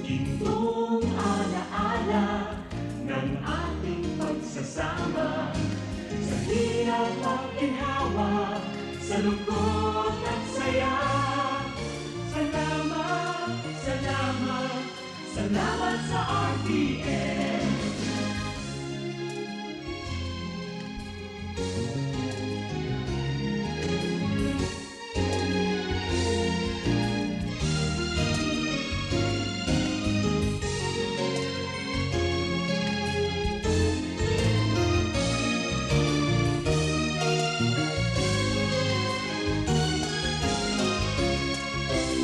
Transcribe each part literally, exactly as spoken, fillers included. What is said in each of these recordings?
Itong alaala ng ating pagsasama, sa hirap at ginhawa, sa lungkot at saya. Salamat, salamat, salamat sa R T M.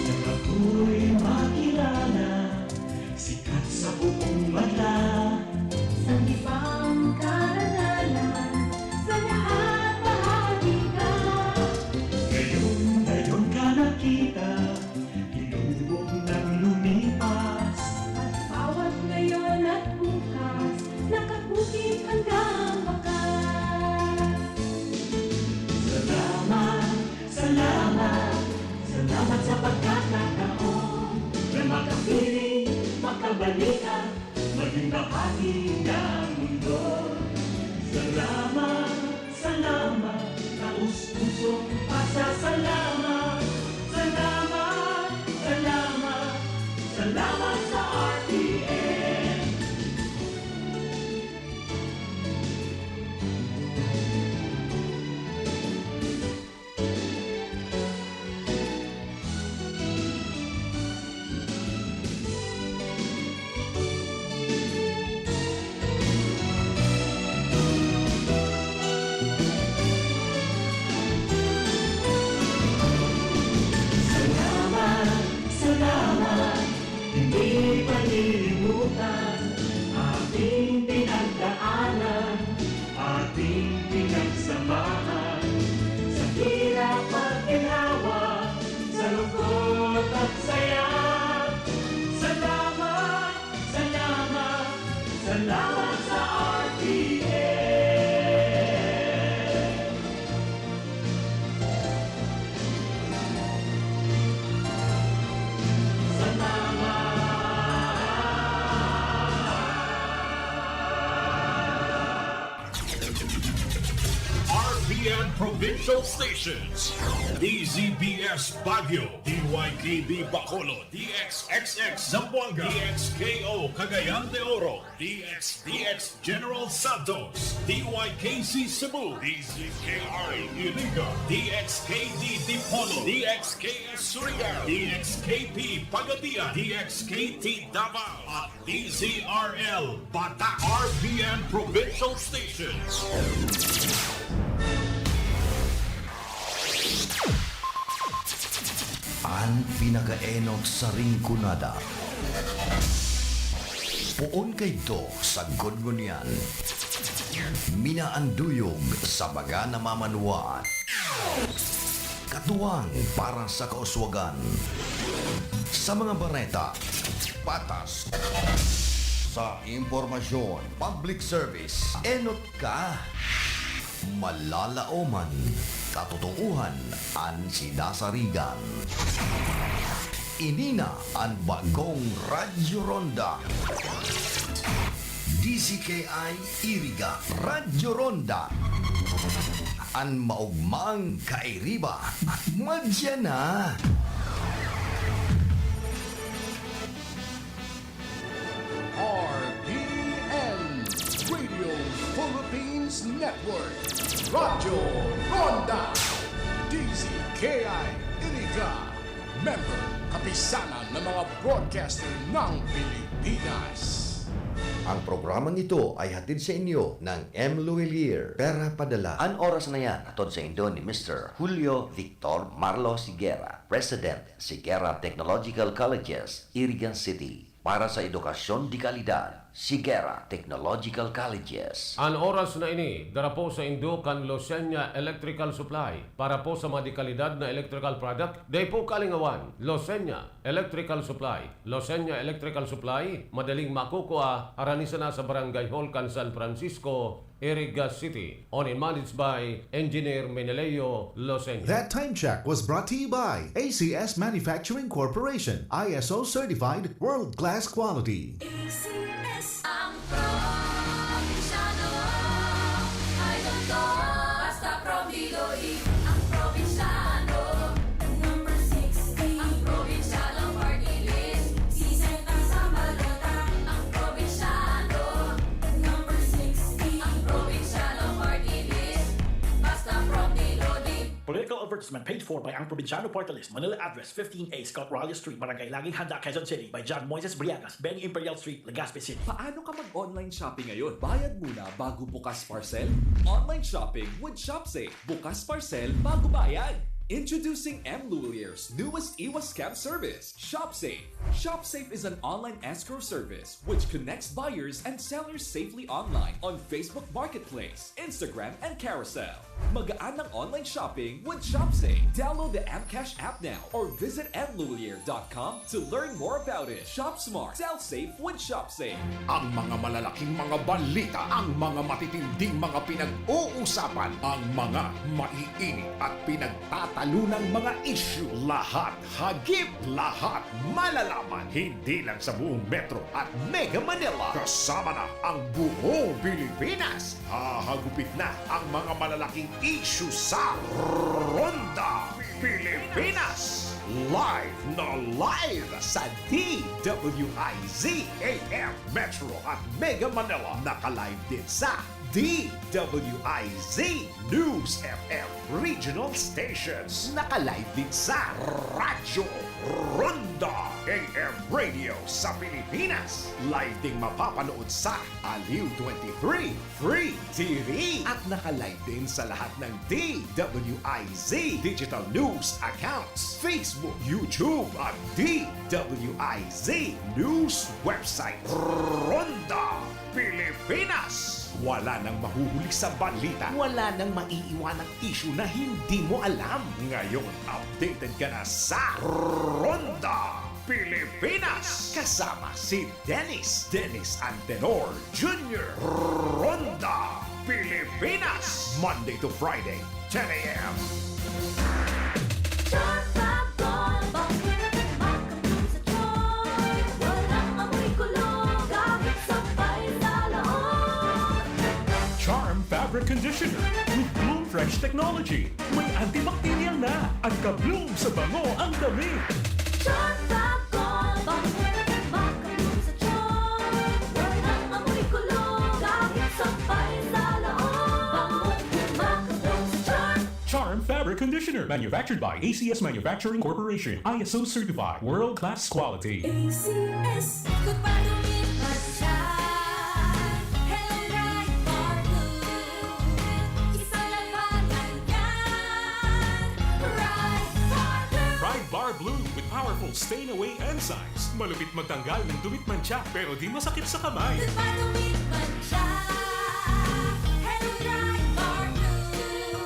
Nang ako'y makilala, sikat sa buong madla. Sa ibang karanalan, sa lahat bahagi ka. Ngayon, ngayon ka nakita, hinubog nang lumipas. At bawat ngayon at bukas, nakakukit hanggang bakas. Salamat, salamat, salamat sa pagkakataon na makapiling, makabalikan, maging bahagi ng mundo. Salamat, salamat, taos-pusong pasasalamat. Salamat, salamat, salamat sa R T M. Salamat, salamat, hindi panilimutan, ating pinagdaanan, ating pinagsamahan, sa hirap at ginhawa, sa lungkot at saya. Salamat, salamat, salamat sa R T M. R P N Provincial Stations, D Z B S Baguio, D Y K B Bacolod, D X X X Zamboanga, D X K O Cagayan de Oro, D X D X General Santos, D Y K C Cebu, D Z K I Iriga, D X K D Dipolog, D X K S Surigao, D X K P Pagadian, D X K T Davao, at D Z R L Bata, R P N Provincial Stations. An pinakaenot sa Rinconada. Poon kaidto sa Gudgunian. Minaanduyog sa mga namamanwaan. Katuwang para sa kauswagan. Sa mga bareta, patas. Sa impormasyon, public service, enot ka. Malalaoman, katotoohan an sinasarigan. Ini na an bagong Radyo Ronda. D Z K I Iriga, Radyo Ronda. An maogmang kairiba, madya na. R P N, Radio Philippines Network, Radyo Ronda, D Z K I Iriga, member, Kapisanan ng mga Broadcaster ng Pilipinas. Ang programang ito ay hatid sa inyo ng M Luwilier, Pera Padala. An oras na yan, hatod sa indo ni Mister Julio Victor Marlos Higuera, President, Higuera Technological Colleges, Iriga City. Para sa edukasyon de kalidad, Sigera Technological Colleges. An oras na ini, dara po saindo kan Losenya Electrical Supply. Para po sa mga dekalidad na electrical product, dai po kalingawan. Losenya Electrical Supply. Losenya Electrical Supply, madaling makukua, harani sana sa Barangay Hall kan San Francisco, Iriga City. Owned and managed by Engineer Meneleo Losenya. That time check was brought to you by A C S Manufacturing Corporation, I S O certified, world class quality. A C S. Ang probinsyano, idol ko, basta Probiloy. Ang probinsyano, number sixty. Ang probinsyano party list, sisenta sa balota. Ang probinsyano, number sixty. Ang probinsyano party list, basta Probiloy. Political advertisement paid for by Ang Probinsyano Party List, Manila Address, fifteen A Scott Raleigh Street, Barangay Laging Handa, Quezon City, by John Moises Briagas, Benny Imperial Street, Legazpi City. Paano ka mag-online shopping ngayon? Bayad muna bago bukas parcel? Online shopping with ShopSafe. Bukas parcel bago bayad. Introducing M Lulier's newest iwas scam service, ShopSafe. ShopSafe is an online escrow service which connects buyers and sellers safely online on Facebook Marketplace, Instagram, and Carousel. Magaan ang online shopping with ShopSafe. Download the M Cash app now or visit M Lulier dot com to learn more about it. Shop smart, sell safe with ShopSafe. Ang mga malalaking mga balita, ang mga matitinding mga pinag-uusapan, ang mga maiinit at pinagtatalunang mga isyu, lahat hagip, lahat malalaman. Hindi lang sa buong Metro at Mega Manila, kasama na ang buong Pilipinas. Hahagupit na ang mga malalaking isyu sa Ronda Pilipinas. Live na live sa D W I Z A M Metro at Mega Manila. Naka-live din sa D W I Z News F M Regional Stations. Naka-live din sa Radyo Ronda A M Radio sa Pilipinas. Live ding mapapanood sa Aliw twenty-three Free T V. At naka-live din sa lahat ng D W I Z Digital News Accounts, Facebook, YouTube, at D W I Z News Website. Ronda Pilipinas! Wala nang mahuhuli sa balita, wala nang maiiwanang isyu na hindi mo alam. Ngayon, updated ka na sa Ronda Pilipinas! Kasama si Dennis, Dennis Antenor Junior. Ronda Pilipinas! Monday to Friday, ten a.m. Charm Fab Gold, bakit makabloom sa Charm? Walang amoy kulo, gamit sa paisa laon. Charm Fabric Conditioner with Bloom Fresh Technology. May antibacterial na at ka-bloom sa bango ang damit. Charm Fab Gold, bakit makabloom sa Charm? Walang amoy kulo, gamit sa paisa laon. Bango, makabloom sa Charm. Charm Fabric Conditioner, manufactured by A C S Manufacturing Corporation, I S O certified, world class quality. A C S. Goodbye to me, Pride Bar Blue. Isang labanan yan. Pride Bar Blue. Pride Bar Blue with powerful stain away enzymes. Malupit magtanggal ng dumi at mantsa pero di masakit sa kamay. Goodbye to me, Pride. Hello, Pride Bar Blue.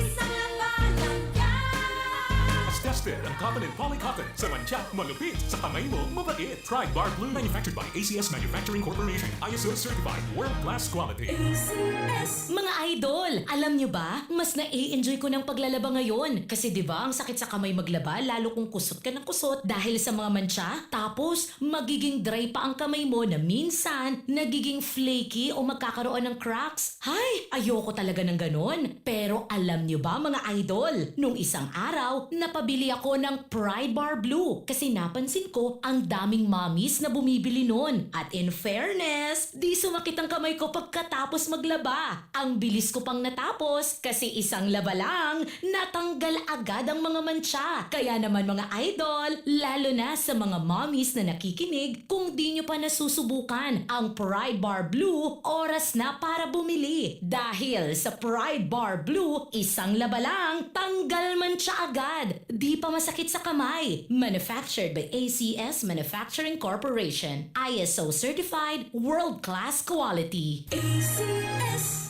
Isang labanan yan. Tested ang cotton and poly cotton. Sa mantsa, malupit. Sa kamay mo, mabait. Pride Bar Blue. Manufactured by A C S Manufacturing Corporation. I S O certified. World class quality. A C S. Mga idol, alam nyo ba? Mas nai-enjoy ko ng paglalaba ngayon. Kasi 'di ba, ang sakit sa kamay maglaba, lalo kung kusot ka ng kusot dahil sa mga mantsa. Tapos, magiging dry pa ang kamay mo na minsan nagiging flaky o magkakaroon ng cracks. Hay, ayoko talaga ng ganon. Pero alam nyo ba, mga idol, nung isang araw, napabili ako ng Pride Bar Blue kasi napansin ko ang daming mommies na bumibili nun. At in fairness, di sumakit ang kamay ko pagkatapos maglaba. Ang bilis ko pang natapos kasi isang laba lang, natanggal agad ang mga mantsa. Kaya naman, mga idol, lalo na sa mga mommies na nakikinig, kung di nyo pa nasusubukan ang Pride Bar Blue, oras na para bumili. Dahil sa Pride Bar Blue, isang laba lang, tanggal mantsa agad. Di pamasakit sa kamay. Manufactured by A C S Manufacturing Corporation. I S O certified, world-class quality. A C S.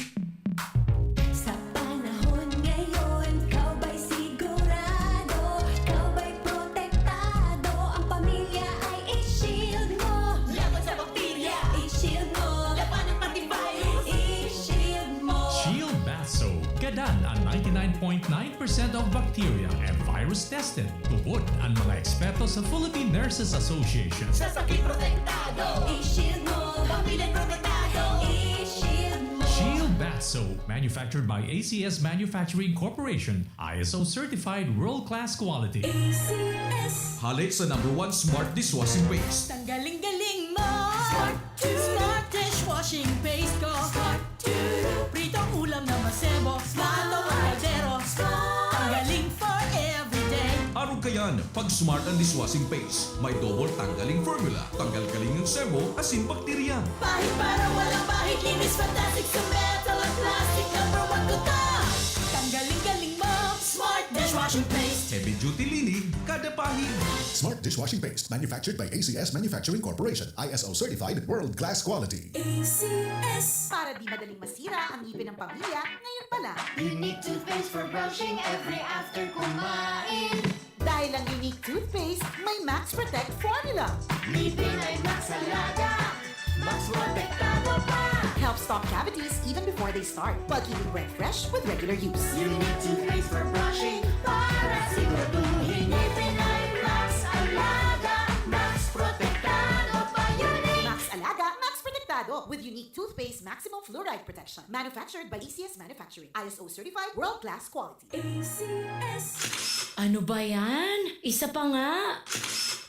Sa panahon ngayon, ikaw ba'y sigurado? Ikaw ba'y protektado? Ang pamilya ay i-shield mo. Laban sa bakterya, i-shield mo. Labanan pati virus, i-shield mo. Shield Bath Soap. Gadan ang ninety-nine point nine percent of bacteria and virus tested. Tubod ang mga eksperto sa Philippine Nurses Association. Sa sakit protektado, i-shield mo. Pamilya protektado, i-shield mo. Shield Bath Soap, manufactured by A C S Manufacturing Corporation, I S O certified world-class quality. A C S. Hale sa number one smart dishwashing paste. Tanggaling galing mo. Smart to. Smart dishwashing paste ko. Smart to. Pritong ulam na masebo. Smart. Pritong kaldero. Smart. Tanggaling for everyday. Arog kayan, pag Smart ang dishwashing paste. May double tanggaling formula. Tanggal galing ang sebo, asin bakterya. Pahid para walang pahid. Linis fantastic sa metal at plastic. Number one ko to. Tanggaling galing mo. Smart dishwashing paste. Heavy duty linig, kada pahid. Smart dishwashing paste. Manufactured by A C S Manufacturing Corporation. I S O certified, world-class quality. A C S. Para di madaling masira ang ngipin ng pamilya, ngayon pa lang. Unique toothpaste for brushing every after kumain. Dahil ang Unique toothpaste, may Max Protect formula. Ngipin ay Max Alaga, Max Protektado pa. Help stop cavities even before they start, while keeping breath fresh with regular use. Unique toothpaste for brushing para siguraduhin ngipin ay Max Alaga, Max Protektado pa. Unique. Max Alaga, Max Protektado with Unique toothpaste maximum fluoride protection. Manufactured by A C S Manufacturing. I S O certified, world-class quality. A C S. Ano ba yan? Isa pa nga.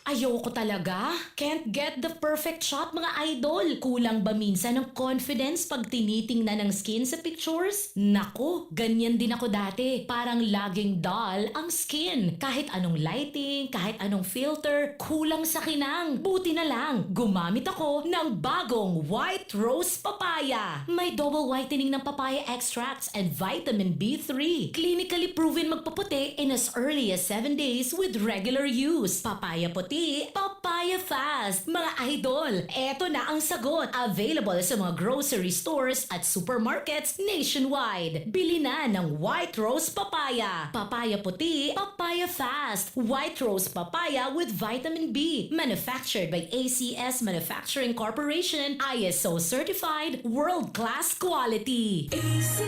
Ayoko talaga. Can't get the perfect shot, mga idol. Kulang ba minsan ang confidence pag tinitingnan ang skin sa pictures? Nako, ganyan din ako dati. Parang laging dull ang skin. Kahit anong lighting, kahit anong filter, kulang sa kinang. Buti na lang, gumamit ako ng bagong White Rose Papaya. May double whitening ng papaya extracts and vitamin B three. Clinically proven magpaputi in as early as seven days with regular use. Papaya puti, papaya fast. Mga idol, eto na ang sagot. Available sa mga grocery stores at supermarkets nationwide. Bili na ng White Rose Papaya. Papaya puti, papaya fast. White Rose Papaya with vitamin B. Manufactured by A C S Manufacturing Corporation, I S O certified, world-class quality. A C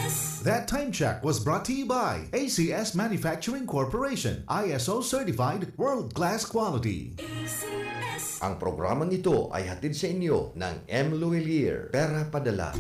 S. That time check was brought to you by A C S Manufacturing Corporation, I S O certified, world-class quality. A C S. Ang programang ito ay hatid sa inyo ng M Luwilier, Pera Padala.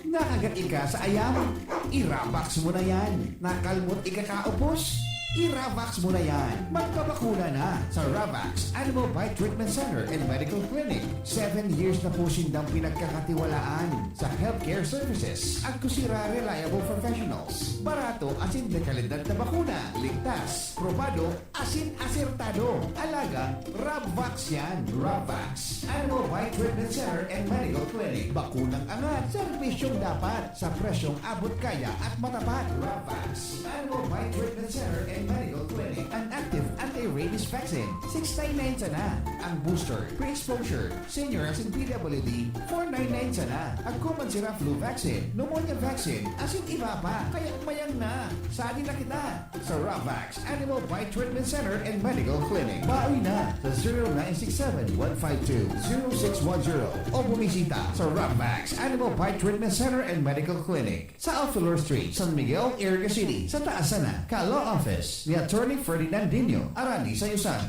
Nakagat ika sa ayam? I-Ravax mo na yan. Nakalmot ika kaupos? I-Ravax mo na yan. Magpabakuna na sa Ravax Animal Bite Treatment Center and Medical Clinic. Seven years na po sindang pinagkakatiwalaan sa healthcare services. Agko sira reliable professionals. Barato asin de kalidad na bakuna. Ligtas, probado, asin asertado. Alagang Ravax yan. Ravax Animal Bite Treatment Center and Medical Clinic. Bakunang angat, serbisyong dapat, sa presyong abot kaya at matapat. Ravax Animal Bite Treatment Center and Medical Clinic. An active anti-rabies vaccine, six nine nine sana. Ang booster, pre-exposure, senior asin P W D, four nine nine sana. Agko man sira flu vaccine, pneumonia vaccine, asin iba pa. Kaya mayang na. Sadi na kita sa Ravax Animal Bite Treatment Center and Medical Clinic. Bawi na sa zero nine six seven, one five two, zero six one zero o bumisita sa Ravax Animal Bite Treatment Center and Medical Clinic sa Alfilor Street, San Miguel, Iriga City, sa taas sana ka Law Office ni Attorney Ferdinand Dino, Arani sa Yusan.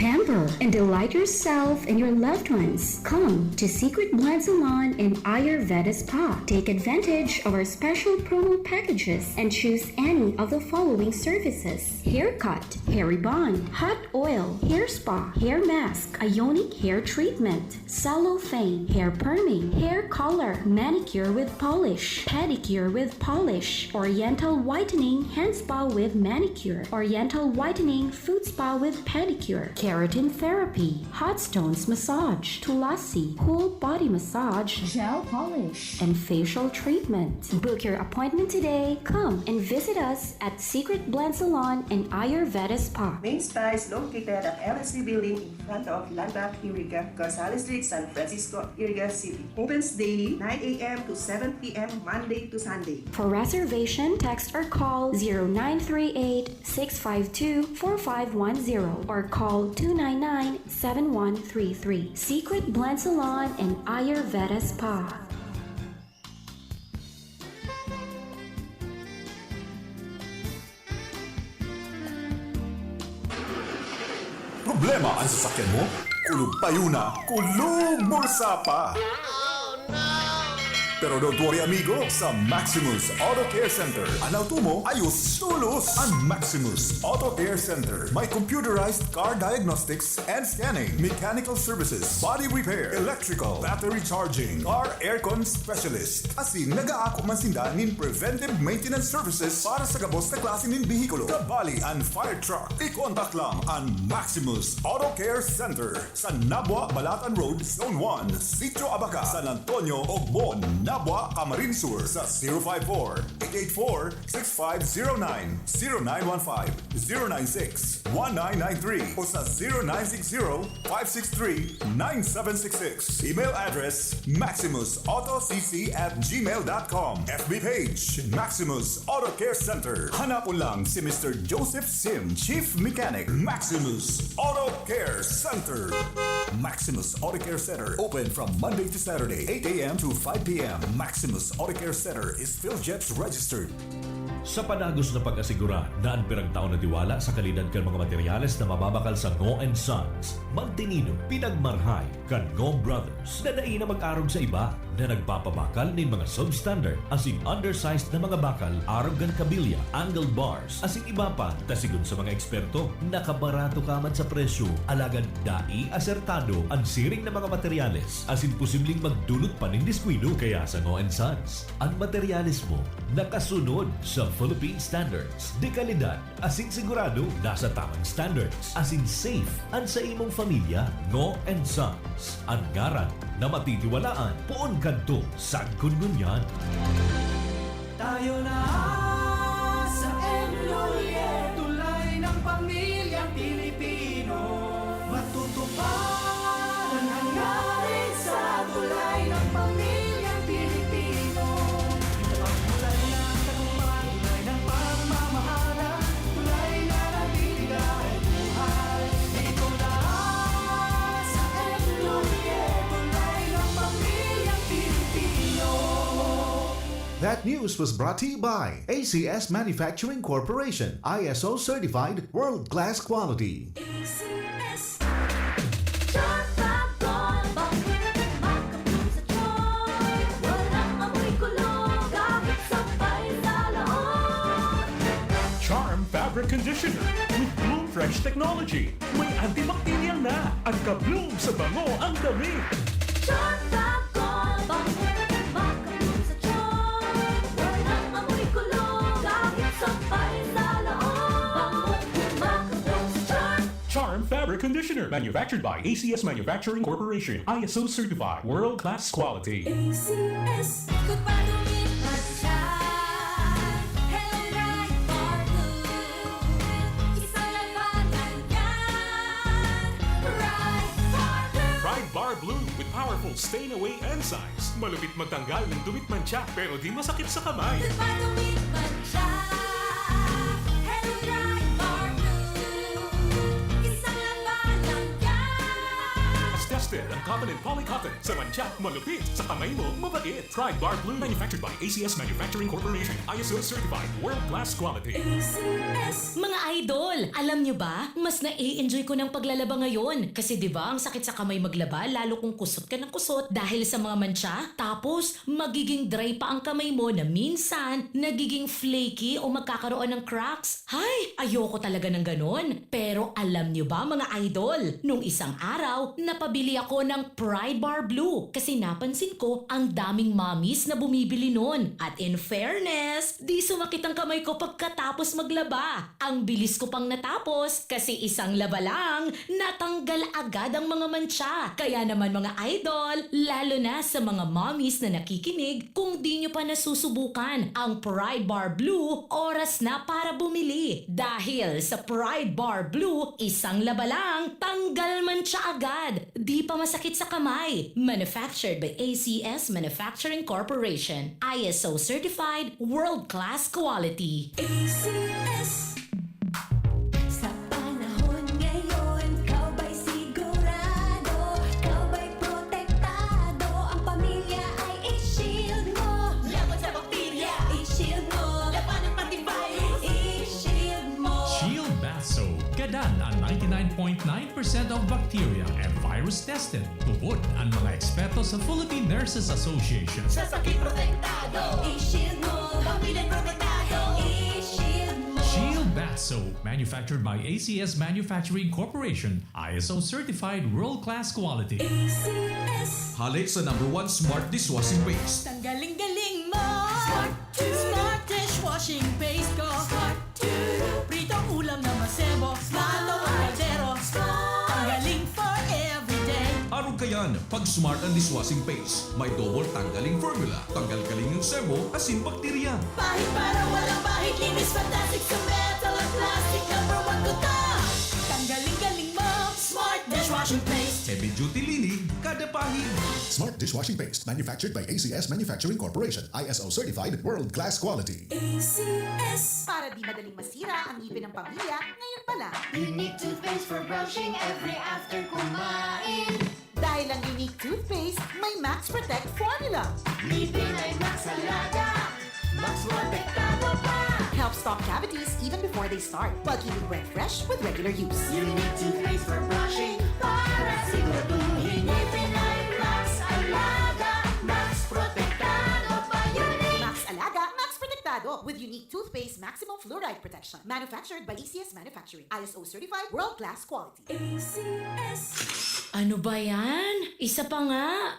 Pamper and delight yourself and your loved ones. Come to Secret Blend Salon and Ayurveda Spa. Take advantage of our special promo packages and choose any of the following services: haircut, hair rebond, hot oil, hair spa, hair mask, ionic hair treatment, cellophane, hair perming, hair color, manicure with polish, pedicure with polish, oriental whitening, hand spa with manicure, oriental whitening, foot spa with pedicure, keratin therapy, hot stones massage, tulasi, whole body massage, gel polish, and facial treatment. Book your appointment today. Come and visit us at Secret Blend Salon and Ayurveda Spa. Main Spa is located at L S B Building in front of Landmark Iriga, Gonzales Street, San Francisco, Iriga City. Opens daily, nine a m to seven p m, Monday to Sunday. For reservation, text or call zero nine three eight, six five two, four five one zero or call two nine nine, seven one three three. Secret Blend Salon and Ayurveda Spa. Problema an sasakyan mo? Kulog payo na, kulog bulsa pa! Pero don't worry, amigo, sa Maximus Auto Care Center, an auto mo ayos tolos. An Maximus Auto Care Center may computerized car diagnostics and scanning, mechanical services, body repair, electrical, battery charging, car aircon specialist. Asin nag-aako man sinda nin preventive maintenance services para sa gabos na klase nin behikulo, kabali an fire truck. I-contact lang an Maximus Auto Care Center sa Nabua, Balatan Road, Zone one, Sitio Abaca, San Antonio, Ogbo, Nabua, Camarines Sur sa zero five four, eight eight four, six five zero nine, zero nine one five, zero nine six, one nine nine three o sa zero nine six zero, five six three, nine seven six six. Email address, maximus auto c c at gmail dot com. F B page, Maximus Auto Care Center. Hanapon lang si Mister Joseph Sim, Chief Mechanic, Maximus Auto Care Center. Maximus Auto Care Center, open from Monday to Saturday, eight a m to five p m. Maximus Auto Care Center is PhilJets registered. Sa padagos na pag-asigura na an pirang taon na tiwala sa kalidad kan mga materyales na mababakal sa Ngo and Sons, magtinido, pinagmarhay kan Ngo Brothers na dai na mag-arog sa iba na nagpapabakal nin mga substandard asin undersized na mga bakal arog kan kabilya, angled bars, asin iba pa. Ta sigon sa mga eksperto, nakabarato ka man sa presyo, alagad dai asertado an siring na mga materyales asin posibleng magdulot pa nin diskuido. Kaya sa Ngo and Sons, an materyales mo nakasunod sa Philippine standards de kalidad asin sigurado nasa tamang standards asin safe an sa imong pamilya. Ngo and Sons, an ngaran na matitiwalaan poon kadto sagkod ngunyan. Tayo na sa M Lhuillier, tulay ng pamilyang Pilipino. Matutupad ang hangarin sa tulay ng pamilyang Pilipino. Ang tulay ng tagumpay, tulay ng pagmamahalan, tulay na nagbibigay buhay. Dito na sa M Lhuillier, tulay ng pamilyang Pilipino. That news was brought to you by A C S Manufacturing Corporation, I S O certified, world-class quality. A C S. Sharp Pagkol, bakit makapul sa tiyan? Walang amoy kulog, kahit sabay sa loob. Charm Fabric Conditioner with Bloom Fresh Technology. May antibacterial na at ka-bloom sa bango ang damit. Sharp Pagkol, bakit makapul sa tiyan? Walang amoy kulog, kahit sabay sa loob. Bango makapul sa tiyan. Charm Fabric Conditioner, manufactured by A C S Manufacturing Corporation, I S O certified, world-class quality. A C S. Kung padungin man siya, Hello Bright Bar Blue. Isang labanan yan, Bright Bar Blue. Bright Bar Blue with powerful stain away enzymes. Malupit magtanggal ng dumi at mantsa, pero di masakit sa kamay. Kung padungin man siya, Hello Bright Bar Blue. Isang labanan yan. Mas tested ang cotton and poly cotton. Sa mantsa, malupit. Sa kamay mo, mabait. Pride Bar Blue. Manufactured by A C S Manufacturing Corporation. I S O certified. World class quality. A C S. Mga idol, alam nyo ba? Mas nai-enjoy ko ng paglalaba ngayon. Kasi 'di ba, ang sakit sa kamay maglaba, lalo kung kusot ka ng kusot dahil sa mga mantsa. Tapos, magiging dry pa ang kamay mo na minsan nagiging flaky o magkakaroon ng cracks. Hay, ayoko talaga ng ganon. Pero alam nyo ba, mga idol, nung isang araw, napabili ako ng Pride Bar Blue kasi napansin ko ang daming mommies na bumibili nun. At in fairness, di sumakit ang kamay ko pagkatapos maglaba. Ang bilis ko pang natapos kasi isang laba lang, natanggal agad ang mga mantsa. Kaya naman mga idol, lalo na sa mga mommies na nakikinig, kung di nyo pa nasusubukan ang Pride Bar Blue, oras na para bumili. Dahil sa Pride Bar Blue, isang laba lang, tanggal mantsa agad. Di pa masakit sa kamay. Manufactured by A C S Manufacturing Corporation. I S O certified, world-class quality. A C S. Sa panahon ngayon, ikaw ba'y sigurado? Ikaw ba'y protektado? Ang pamilya ay i-shield mo. Laban sa bakterya, i-shield mo. Labanan pati virus, i-shield mo. Shield Bath Soap. Gadan ang ninety-nine point nine percent of bacteria and virus tested. Tubod ang mga eksperto sa Philippine Nurses Association. Sa sakit protektado, i-shield mo. Pamilya protektado, i-shield mo. Shield Bath Soap, manufactured by A C S Manufacturing Corporation, I S O certified world-class quality. A C S. Hale sa number one smart dishwashing paste. Tanggaling galing mo. Smart to. Smart dishwashing paste ko. Smart to. Pritong ulam na masebo. Smart ang kaldero. Smart. Tanggaling for everyday. Arog kayan, pag smart ang dishwashing paste. May double tanggaling formula. Tanggal galing ang sebo, asin bakterya. Pahid para walang bahid. Linis fantastic sa metal at plastic. Number one ko to. Tanggaling galing mo. Smart dishwashing paste. Heavy duty linig, kada pahid. Smart dishwashing paste, manufactured by A C S Manufacturing Corporation, I S O certified, world-class quality. A C S. Para di madaling masira ang ngipin ng pamilya, ngayon pa lang. Unique toothpaste for brushing every after kumain. Dahil ang Unique toothpaste, may Max Protect formula. Ngipin ay Max Alaga, Max Protektado pa. Helps stop cavities even before they start, while keeping breath fresh with regular use. Unique toothpaste for brushing para siguraduhin ngipin ay Max Alaga, Max Protektado pa. Unique. Max Alaga, Max Protektado with Unique toothpaste maximum fluoride protection. Manufactured by A C S Manufacturing. I S O certified, world-class quality. A C S. Ano ba yan? Isa pa nga.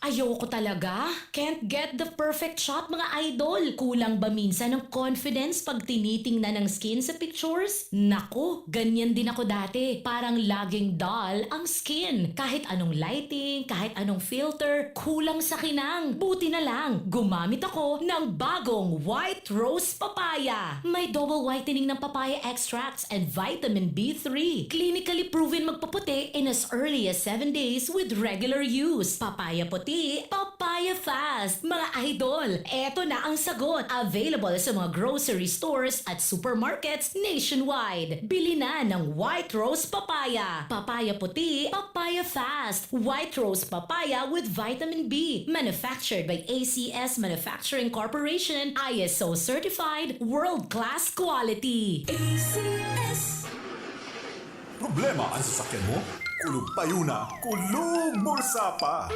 Ayoko talaga. Can't get the perfect shot, mga idol. Kulang ba minsan ang confidence pag tinitingnan ang skin sa pictures? Naku, ganyan din ako dati. Parang laging dull ang skin. Kahit anong lighting, kahit anong filter, kulang sa kinang. Buti na lang, gumamit ako ng bagong White Rose Papaya. May double whitening ng papaya extracts and vitamin B three. Clinically proven magpaputi in as early as seven days with regular use. Papaya puti, papaya fast. Mga idol, eto na ang sagot. Available sa mga grocery stores at supermarkets nationwide. Bili na ng White Rose Papaya. Papaya puti, papaya fast. White Rose Papaya with vitamin B. Manufactured by A C S Manufacturing Corporation, I S O certified, world-class quality. A C S. Problema ang sasakyan mo? Kulog payo na, kulog bulsa pa!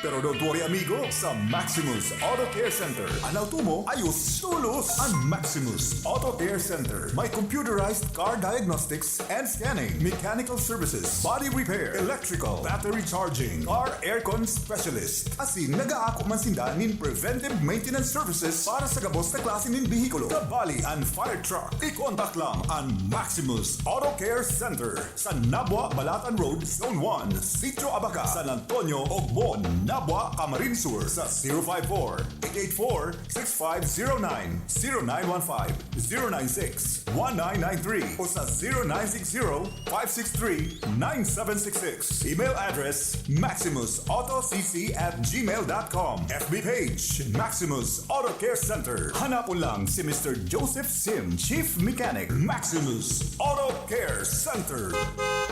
Pero don't worry, amigo, sa Maximus Auto Care Center, an auto mo ayos tolos. An Maximus Auto Care Center may computerized car diagnostics and scanning, mechanical services, body repair, electrical, battery charging, car aircon specialist. Asin nag-aako man sinda nin preventive maintenance services para sa gabos na klase nin behikulo, kabali an fire truck. I-contact lang an Maximus Auto Care Center sa Nabua Balatan Road, Zone one, Sitio Abaca, San Antonio, Ogbon, Nabua, Camarines Sur, sa zero five four, eight eight four, six five zero nine, zero nine one five, zero nine six, one nine nine three o sa zero nine six zero, five six three, nine seven six six. Email address, maximus auto c c at gmail dot com. F B page, Maximus Auto Care Center. Hanapon lang si Mister Joseph Sim, Chief Mechanic, Maximus Auto Care Center.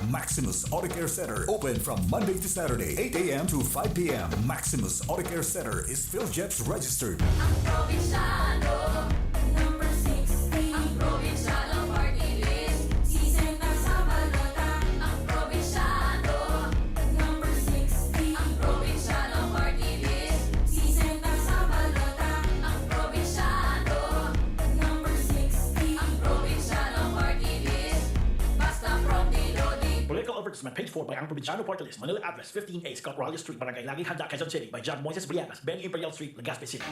Maximus Auto Care Center, open from Monday to Saturday, eight a m to five p m. Maximus Auto Care Center is PhilJets registered. Ang probinsyano, number sixty. Ang probinsyano party list, sisenta sa balota. Ang probinsyano, number sixty. Ang probinsyano party list, sisenta sa balota. Ang probinsyano, number sixty. Ang probinsyano party list, basta from Dilo di. Political offer Endorsement paid for by ang Probinsyano Party List, Manila Address, fifteen A Scott Raleigh Street, Barangay Lagi, Handa, Quezon City, by John Moises Villegas, Benny Imperial Street, Legazpi City.